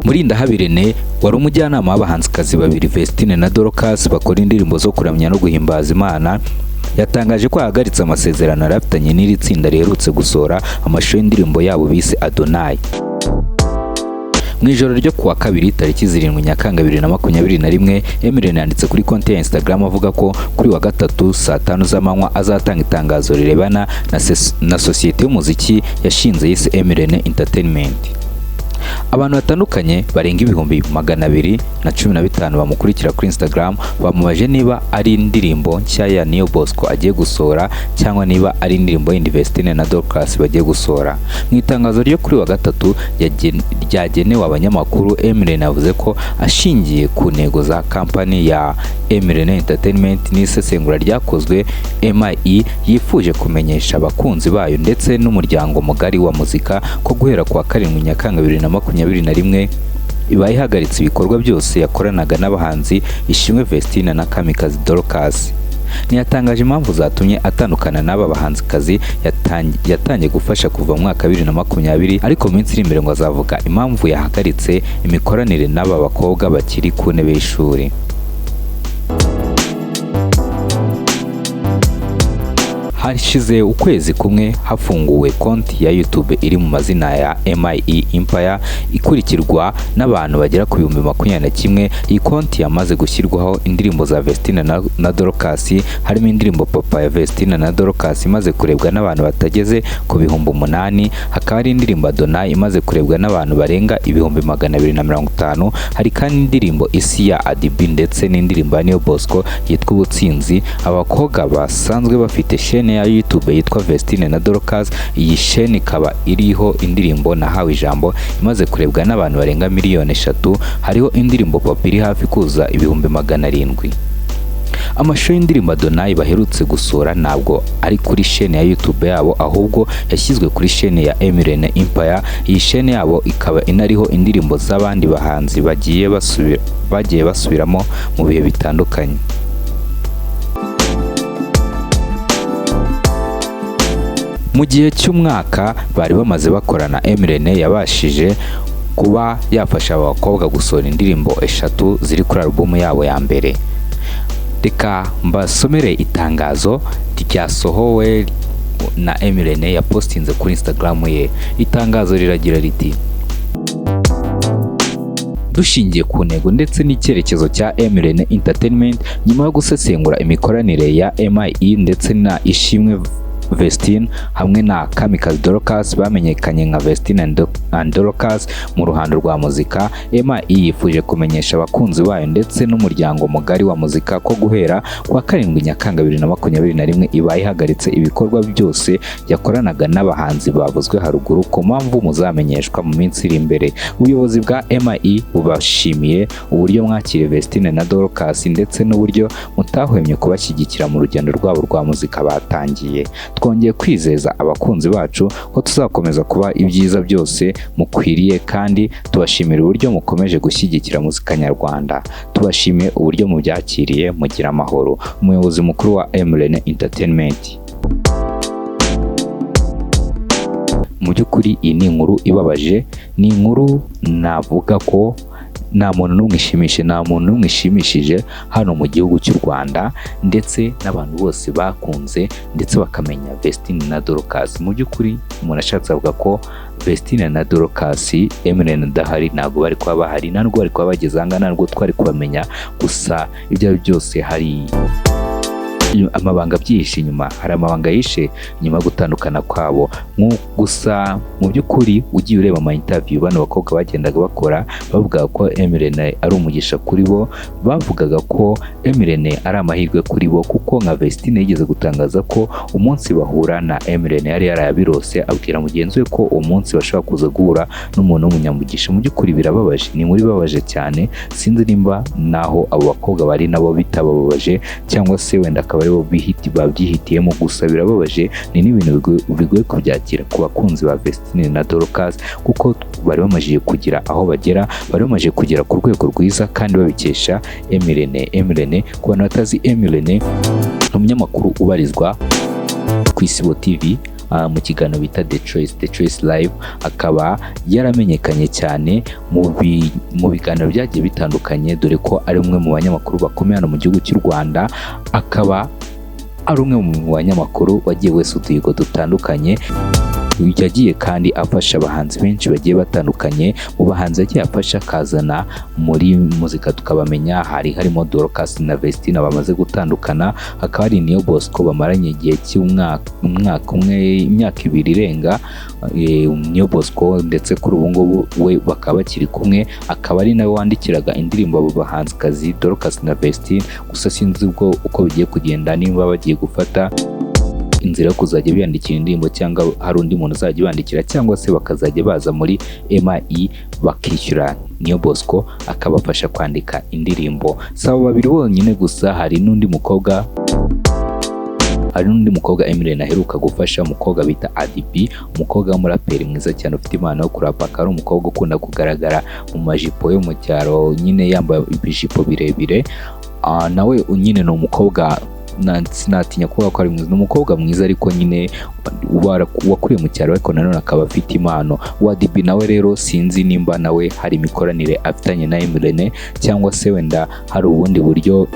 Murindahabi René wari umujyanama w'abahanzikazi babiri Vestine na Dorcas bakora indirimbo zo kuramya no guhimbaza Imana, yatangaje ko yahagaritse amasezerano yari afitanye n'iri tsinda riherutse gusohora amashusho y'indirimbo yabo bise Adonai. Mu ijoro ryo kuwa kabiri tariki 7 Nyakanga 2021, M Irene yanditse kuri konti ya Instagram avuga ko kuri wa gatatu saa 5 z'amanywa azatanga itangazo rirebana na sosiyete y'umuziki yashinze yise M Irene Entertainment. Abantu batandukanye barenga 215,000 bamukurikira kuri Instagram bamubaje niba ari indirimbo nshya ya Niyo Bosco agiye gusohora cyangwa niba ari indirimbo yindi Vestine na Dorcas bagiye gusohora. Mu itangazo ryo kuri wa gatatu ryagenewe abanyamakuru, M Irene yavuze ko ashingiye ku ntego za kampani ya M Irene Entertainment n'isesengura ryakozwe, MIE yifuje kumenyesha abakunzi bayo ndetse n'umuryango mugari wa muzika ko guhera kuwa 7 Nyakanga 2021 ibaye ihagaritse ibikorwa byose yakoranaga n'abahanzi Ishimwe Vestine na Kamikazi Dorcas. Ntiyatangaje impamvu zatumye atandukana n'aba bahanzikazi yatangiye gufasha kuva mu mwaka 2020, ariko mu minsi iri imbere ngo azavuga impamvu yahagaritse imikoranire n'aba bakobwa bakiri ku ntebe y'ishuri. Hashize ukwezi kumwe hafunguwe konti ya YouTube iri mu mazina ya MIE Empire ikurikirwa n'abantu bagera ku 21,000. Iyi konti yamaze gushyirwaho indirimbo za Vestine na Dorcas, harimo indirimbo Papa ya Vestine na Dorcas imaze kurebwa n'abantu batageze ku 8,000, hakaba hari indirimbo Adonai imaze kurebwa n'abantu barenga 250,000, hari kandi indirimbo Isi ya Adibi ndetse n'indirimbo ya Niyo Bosco yitwa Ubutsinzi. Abakobwa basanzwe bafite shene ya YouTube yitwa Vestine na Dorcas. Iyi shene ikaba iriho indirimbo Nahawe Ijambo imaze kurebwa n'abantu barenga 3 miliyoni, hariho indirimbo Papa iri hafi kuza 700,000. Amashusho y'indirimbo Adonai baherutse gusohora ntabwo ari kuri shene ya YouTube yabo, ahubwo yashyizwe kuri shene ya M Irene Empire. Iyi shene yabo ikaba inariho indirimbo z'abandi bahanzi bagiye basubiramo mu bihe bitandukanye. Mu gihe cy'umwaka bari bamaze bakorana, M Irene yabashije kuba yafasha aba bakobwa gusohora indirimbo 3 ziri kuri alubumu yabo ya mbere. Reka mbasomere itangazo ryasohowe na M Irene yapostinze kuri Instagram ye. Itangazo riragira riti: Dushingiye ku ntego ndetse n'icyerekezo cya M Irene Entertainment, nyuma yo gusesengura imikoranire ya MIE ndetse na Ishimwe Vestine hamwe na Kamikazi Dorcas bamenyekanye nka Vestine and Dorcas mu ruhando rwa muzika, MIE yifuje kumenyesha abakunzi bayo ndetse n'umuryango mugari wa muzika ko guhera kuwa 7 Nyakanga 2021 ibaye ihagaritse ibikorwa byose yakoranaga n'abahanzi bavuzwe haruguru ku mpamvu muzamenyeshwa mu minsi iri imbere. Ubuyobozi bwa MIE bubashimiye uburyo mwakiriye Vestine na Dorcas ndetse n'uburyo mutahwemye kubashyigikira mu rugendo rwabo rwa muzika batangiye. Twongeye kwizeza abakunzi bacu ko tuzakomeza kuba ibyiza byose mukwiriye, kandi tubashimira uburyo mukomeje gushyigikira muzika nyarwanda. Tubashimiye uburyo mubyakiriye, mugira amahoro. Umuyobozi mukuru wa M Irene Entertainment. Mu by'ukuri iyi ni inkuru ibabaje, ni inkuru navuga ko nta muntu n'umwe ishimishije, nta muntu n'umwe ishimishije hano mu gihugu cy'u Rwanda, ndetse n'abantu bose bakunze ndetse bakamenya Vestine na Dorcas. Mu by'ukuri umuntu ashatse avuga ko Vestine na Dorcas, M Irene adahari ntabwo bari kuba bahari, nta nubwo bari kuba bageze aha ngaha, nta nubwo twari kubamenya. Gusa ibyo ari byo byose hari amabanga abyihishe inyuma, hari amabanga yishe nyuma yo gutandukana kwabo. Gusa mu by'ukuri ugiye ureba ama interview bano bakobwa bagendaga bakora, bavugaga ko M Irene ari umugisha kuri bo, bavugaga ko M Irene ari amahirwe kuri bo, kuko nka Vestine yigeze gutangaza ko umunsi bahura na M Irene yari yarayabirose, abwira mugenzi we ko uwo munsi bashobora kuza guhura n'umuntu w'umunyamugisha. Mu by'ukuri birababaje, ni inkuru ibabaje cyane. Sinzi nimba naho abo bakobwa bari nabo bitababaje cyangwa se wenda akaba aribo babyihitiyemo. Gusa birababaje, ni n'ibintu bigoye kubyakira ku bakunzi ba Vestine na Dorcas, kuko bari bamajije kugira aho bagera, bari bamajije kugera ku rwego rwiza kandi babikesha M Irene. M Irene, ku bantu batazi M Irene, ni umunyamakuru ubarizwa ku Isibo TV, mu kiganiro bita The Choice, The Choice Live, akaba yaramenyekanye cyane mu biganiro byagiye bitandukanye, dore ko ari umwe mu banyamakuru bakomeye hano mu gihugu cy'u Rwanda, akaba ari umwe mu banyamakuru wagiye wese uduhigo dutandukanye. Yagiye kandi afasha abahanzi benshi bagiye batandukanye. Mu bahanzi yagiye afasha akazana muri muzika tukabamenya, hari harimo Dorcas na Vestine bamaze gutandukana, hakaba hari Niyo Bosco bamaranye igihe cy'umwaka, umwaka umwe, imyaka 2 irenga, Niyo Bosco ndetse kuri ubu ngubu we bakaba bakiri kumwe, akaba ari nawe wandikiraga indirimbo abo bahanzikazi Dorcas na Vestine. Gusa sinzi ubwo uko bigiye kugenda, niba bagiye gufata inzira yo kuzajya biyandikira indirimbo cyangwa hari undi muntu uzajya ubandikira, cyangwa se bakazajya baza muri MIE bakishyura Niyo Bosco akabafasha kwandika indirimbo. Si abo babiri bonyine gusa, hari n'undi mukobwa M Irene aheruka gufasha, umukobwa bita ADB, umukobwa w'umuraperi mwiza cyane ufite impano yo kurapa, akaba ari umukobwa ukunda kugaragara mu majipo yo mu cyaro nyine yambaye ibijipo birebire. Nawe nyine ni umukobwa sinatinya kuvuga ko ari mwiza, ni umukobwa mwiza ariko nyine wakuriye mu cyaro, ariko nanone akaba afite impano. Wadibi nawe rero sinzi nimba nawe hari imikoranire afitanye na M Irene cyangwa se wenda hari ubundi buryo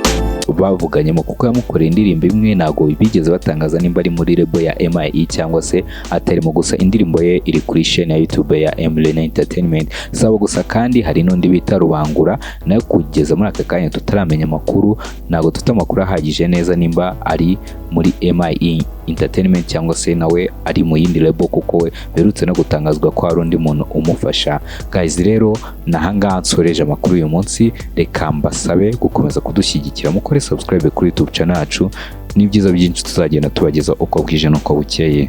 bavuganyemo, kuko yamukoreye indirimbo imwe, ntabwo bigeze batangaza nimba ari muri label ya MIE cyangwa se atarimo, gusa indirimbo ye iri kuri chaîne ya YouTube ya M Irene Entertainment. Sabo gusa kandi hari n'undi bita Rubangura, nawe kugeza muri aka kanya tutaramenya amakuru, ntabwo dufite amakuru ahagije neza nimba ari muri MIE Entertainment cyangwa se nawe ari mu yindi label, kuko we biherutse no gutangazwa ko hari undi muntu umufasha. Guys, rero nahangaha nsoreje amakuru uyu munsi, reka mbasabe gukomeza kudushyigikira mukore subscribe kuri YouTube channel yacu, n'ibyiza byinshi tuzagenda tubageza uko bwije n'uko bukeye.